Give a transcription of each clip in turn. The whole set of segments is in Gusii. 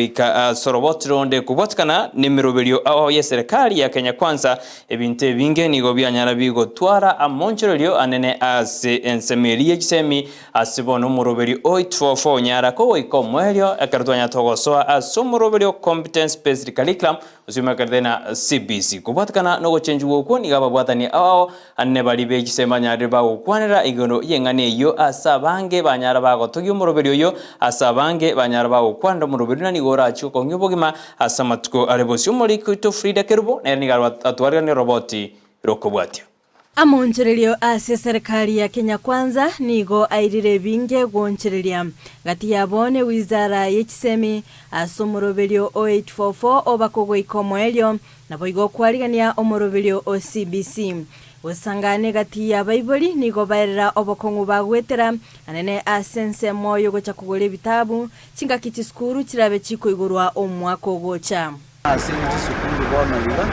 Goika ase oroboti ronde kobwatikana nemeroberio ao y'eserekari ya Kenya Kwanza, ebinto ebinge nigo bianyara bigotwara amonchorerio anene ase ensemo eria ye chisemi ase bono omoroberio o 844 onyara kogoika omoerio ekero twanyara togosoa ase omoroberio Competence Based Curriculum gose omoekerete na CBC. Kobwatikana nogochenchigwa okwo nigo ababwatani ao ao Anene baria be chisemi banyarire bagokwanera igoro y'eng'ana eyio ase abange banyara bagotogia omoroberi oyio, ase abange banyara bagokwanera omoroberi na nigo orachie gokong'ia obogima ase amatuko are bosio. Omoriki oito Frida Kerubo nere nigo atwariganie oroboti rokobwatia. Amonchererio ase eserekari ya Kenya Kwanza nigo airire ebinge gwonchereria. Gati yabo ne wizara ye chisemi ase omoroberio o 844 obakogoika omoerio Naboigo kwarigania omoroberio o CBC. Gosangana egati y'abaibori nigo baerera obokong'u bagwetera, anene ase ensemo y'ogocha kogora ebitabu, chingaki chisukuru chirabe chikoigorwa omwaka ogocha. Ase chisukuru bono iga,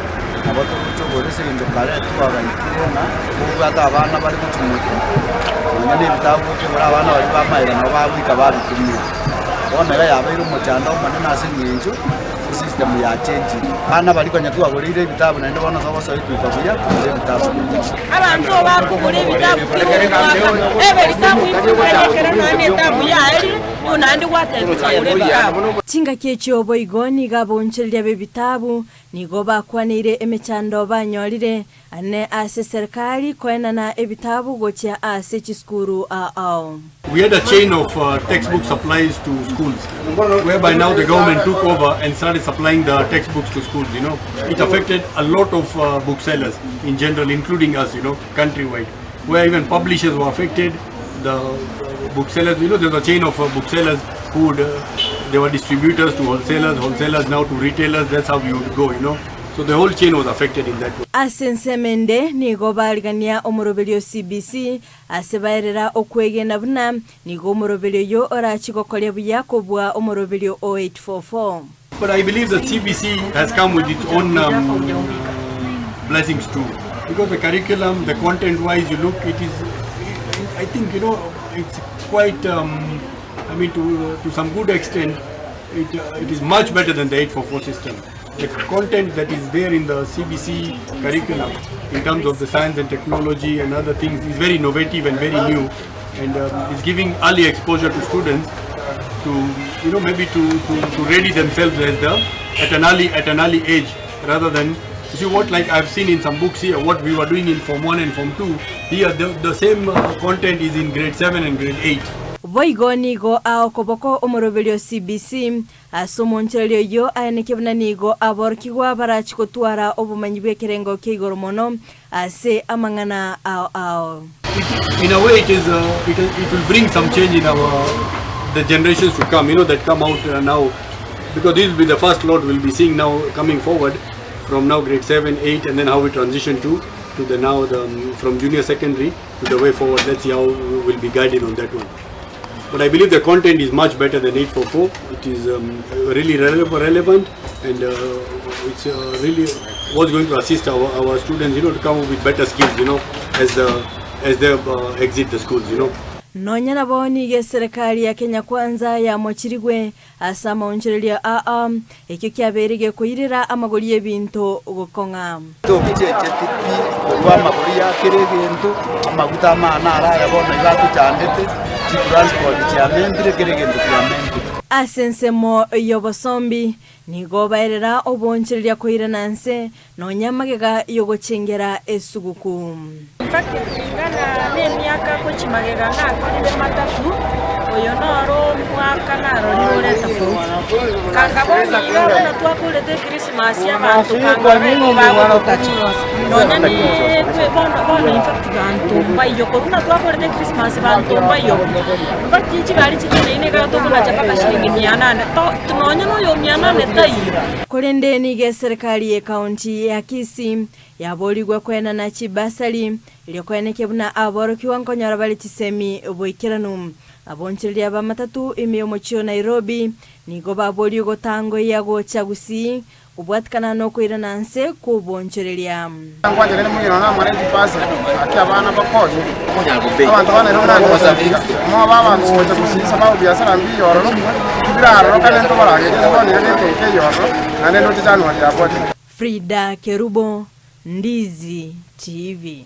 nabo togocha ogora ase eng'encho kare twagaikire ng'a kobwate abana bare gochia motwe, nonya na ebitabu gocha ogora abana baria ba maega nabo bagoika babitumia. Bono iga yabeire omochando omonene ase eng'encho. Esystem yachenchire. Abana baria konya twagoreire ebitabu naende bono togosoa etuka buya togore ebitabu buya. Abanto bakogora ebitabu kera omwaka, every term ifuka ekero nonya na etamu yaerire, nigo naende gwatebigwa kogora ebitabu. Chingaki echio boigo nigo abaonchoreria b'ebitabu nigo bakwaneire emechando banyorire ane ase serikali koenana ebitabu gochia ase chisukuru ao. We had a chain of textbook supplies to schools whereby now the government took over and started supplying the textbooks to schools, you know. It affected a lot of uh, booksellers in general, including us, you know, countrywide, where even publishers were affected, the booksellers, you know, there's a chain of uh, booksellers who would, uh, they were distributors to wholesalers, wholesalers now to retailers, that's how we would go, you know. So the whole chain was affected in that way. Ase ensemo ende nigo barigania omoroberio o CBC ase baerera okwegena buna nigo omoroberio oyio orachie gokoria buya kobua omoroberio o 844. But I believe that CBC has come with its own um, blessings too. Because the curriculum, the content wise, you look, it is, I think, you know, it's quite, um, I mean, to, to some good extent, it, uh, it is much better than the 844 system. The content that is there in the CBC curriculum in terms of the science and technology and other things is very innovative and very new and um, is giving early exposure to students to you know maybe to, to, to ready themselves as the at an early at an early age rather than you see what like I've seen in some books here what we were doing in form 1 and form 2 here the, the same uh, content is in grade 7 and grade 8 Boigo nigo aokoboko omoroberio CBC Ase omonchoreria oyio aeneke buna nigo aborokigwa barachie gotwara obomanyi bw'ekerengo kia igoro mono ase amang'ana ao ao. In a way it is uh, it, it will bring some change in our the generations to come you know that come out uh, now because this will be the first lot we'll be seeing now coming forward from now grade 7 8 and then how we transition to to the now the um, from junior secondary to the way forward let's see how we'll be guided on that one But I believe the content is much better than 844. It is um, really relevant and uh, it's uh, really what's going to assist our, our students, you know, to come up with better skills, you know, as the as they uh, exit the schools, you know. Nonya nabo nigo eserekari ya Kenya Kwanza yamochirigwe ase amaonchorerio aa, ekio kiabeire gekoirera amagori y'ebinto gokong'a. Tobichecheti pi korwa amagori ya kera egento, amaguta amana aro aya bono iga atochandete, chitransport chiamentire, kera egento kiamentire. Ase ensemo y'obosombi nigo baerera oboonchoreria koirana nse Nonya magega y'ogochengera esuguku. In fact kulingana nemiaka gochia magega nakorire matatu, oyo noro omwaka narorire ore tofauti. Kanga bono iga buna twakorete echristmas abanto kanga nigo bagototacha. Nonya ne bono bono in fact banto mbaiyo korwa buna twakorete echristmas banto mbaiyo. In fact chigari chiteneine iga tokonacha mpaka shilingi mia nane to nonya na oyo mia nane taiyo. Korende nigo eserekari y'ekaunti ya Kisii yaborigwe koenana chibasari erio koenekia buna aborokigwa nkonyora bare chisemi boikeranu. Abonchoreria b'amatatu ime y'omochie o Nairobi nigo baborigwe gotangoyia gocha Gusii kobwatikana nokoirana nse kw'obonchoreria. Nkwancherere moyino namare chipasiri, gaki abana bakonywe. Abanto ba Nairobi nagosabiga, mobe abanto gocha gusii sababu biasara mbiya ororo. mbire aroro kare ntobarangerie bono iga gento nkeiyo ororo, naende ndoche January yabwatire. Frida Kerubo, Ndizi TV.